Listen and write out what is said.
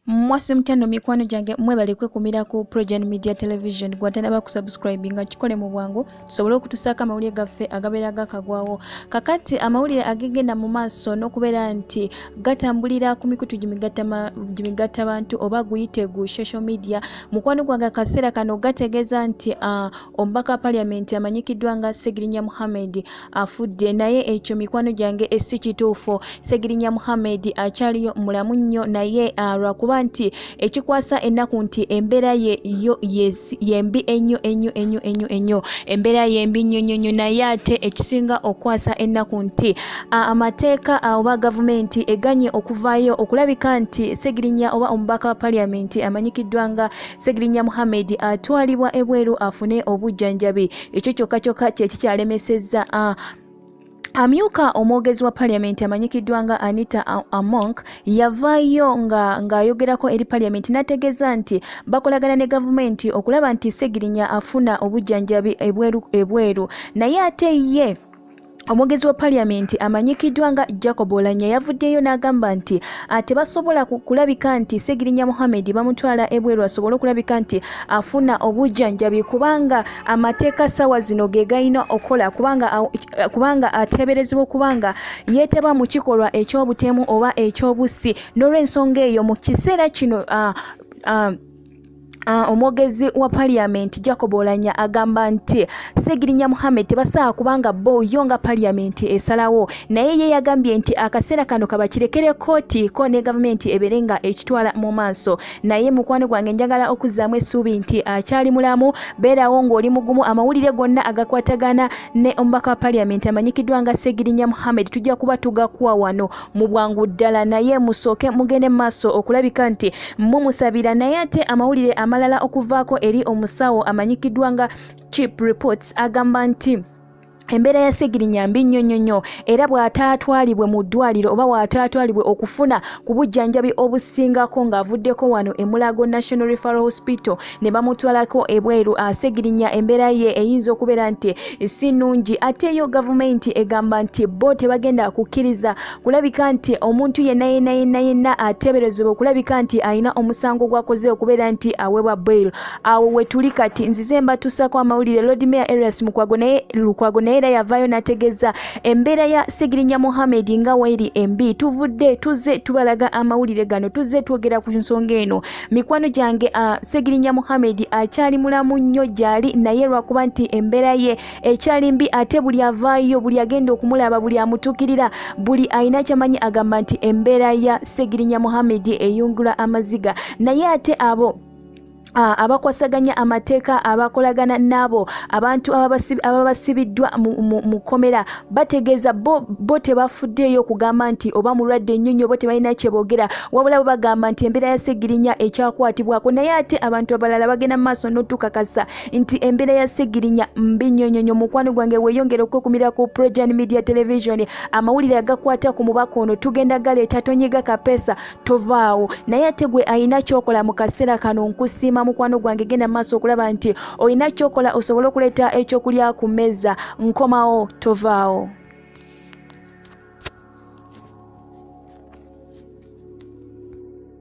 Mwasi mutya mikwano gyange, mwebale kwekumira ku Progen Media Television. Gwatanaba kusubscribe nga kikole mu bwangu tusobole okutusaako amawulire gaffe agabeera gakagwawo. Kakati amawulire agegenda mu maaso n'okubeera nti gatambulira ku mikutu gimigattabantu oba guyite gu social media, mukwano gwange, akaseera kano gategeeza nti omubaka wa parliament amanyikiddwa nga Segirinya Muhammed afudde. Naye ekyo, mikwano gyange, si kituufu. Segirinya Muhammed akyaliyo mulamu nnyo, naye lwakuba nti ekikwasa ennaku nti embeera ye yo yembi ennyo ennyo ennyo ennyo ennyo. Embeera yembi nnyo nnyo nnyo, naye ate ekisinga okwasa ennaku nti amateeka oba gavumenti eganye okuvaayo okulabika nti Segirinya oba omubaka wa parliament amanyikiddwa nga Segirinya Muhammed atwalibwa ebweru afune obujjanjabi. Ekyo kyokka kyokka kyekikyalemesezza. Amyuka omwogezi wa parliament amanyikiddwa nga Anita Among yavaayo nga ng'ayogerako eri parliament n'ategeeza nti bakolagana ne gavumenti okulaba nti Segirinya afuna obujjanjabi ebweru ebweru. Naye ate ye omwogezi wa parliament amanyikiddwa nga Jacob Olanya yavuddeyo n'agamba nti tebasobola kulabika nti Segirinya Muhammed bamutwala ebweru asobole okulabika nti afuna obujjanjabi, kubanga amateeka ssaawa zino ge galina okukola, kubanga ateeberezebwa okubanga yeetaba mu kikolwa eky'obutemu oba eky'obussi. N'olw'ensonga eyo, mu kiseera kino omwogezi wa parliament Jacob Olanya agamba nti Segirinya Muhammed tebasaaba, kubanga bo yo nga parliament esalawo. Naye ye yagambye nti akaseera kano kabakirekere kooti ko ne gavumenti ebeere nga ekitwala mu maaso. Naye mukwano gwange, njagala okuzzaamu essuubi nti akyali mulamu. Beerawo ng'oli mugumu. Amawulire gonna agakwatagana ne omubaka wa parliament amanyikiddwa nga Segirinya Muhammed tujja kuba tugakuwa wano mu bwangu ddala, naye musooke mugende mu maaso okulabika nti mumusabira. Naye ate amawulire amalala okuvaako eri omusawo amanyikiddwa nga Chip Reports agamba nti embeera ya Segirinya mbi nnyo nnyo nnyo, era bw'ataatwalibwe mu ddwaliro oba bw'ataatwalibwe okufuna ku bujjanjabi obusingako ng'avuddeko wano e Mulago National Referral Hospital ne bamutwalako ebweru, Segirinya embeera ye eyinza okubeera nti si nnungi. Ate yo gavumenti egamba nti bo tebagenda kukkiriza kulabika nti omuntu yenna yenna yenna yenna ateeberezebwa okulabika nti alina omusango gwakoze okubeera nti aweebwa bail. Awo we tuli kati. Nzize mbatuusako amawulire. Lord Mayor Erias Mukwago naye Lukwago naye era yavaayo n'ategeeza embeera ya Segirinya Mohammed nga weeri embi. Tuvudde tuzze tubalaga amawulire gano, tuzze twogera ku nsonga eno, mikwano gyange. Segirinya Mohammed akyali mulamu nnyo gy'ali, naye lwakuba nti embeera ye ekyali mbi, ate buli avaayo, buli agenda okumulaba, buli amutuukirira, buli alina kyamanyi agamba nti embeera ya Segirinya Mohammed eyungula amaziga. Naye ate abo abakwasaganya amateeka, abakolagana n'abo abantu ababasibiddwa mu kkomera, bategeeza bo tebafuddeeyo okugamba nti oba mulwadde nnyo nnyo, bo tebalina kye boogera, wabula bo bagamba nti embeera ya Segirinya ekyakwatibwako. Naye ate abantu abalala bagenda mu maaso n'otukakasa nti embeera ya Segirinya mbi nnyo nnyo nnyo. Mukwano gwange, weeyongere okwekumira ku Progen Media Television. Amawulire agakwata ku mubaka ono tugenda galeeta. Tonyiga kapeesa, tovaawo. Naye ate gwe alina kyokola mu kaseera kano, nkusiima mukwano gwange. Genda maaso okulaba nti olina kyokola osobole okuleeta ekyokulya ku mmeeza. Nkomawo, tovaawo.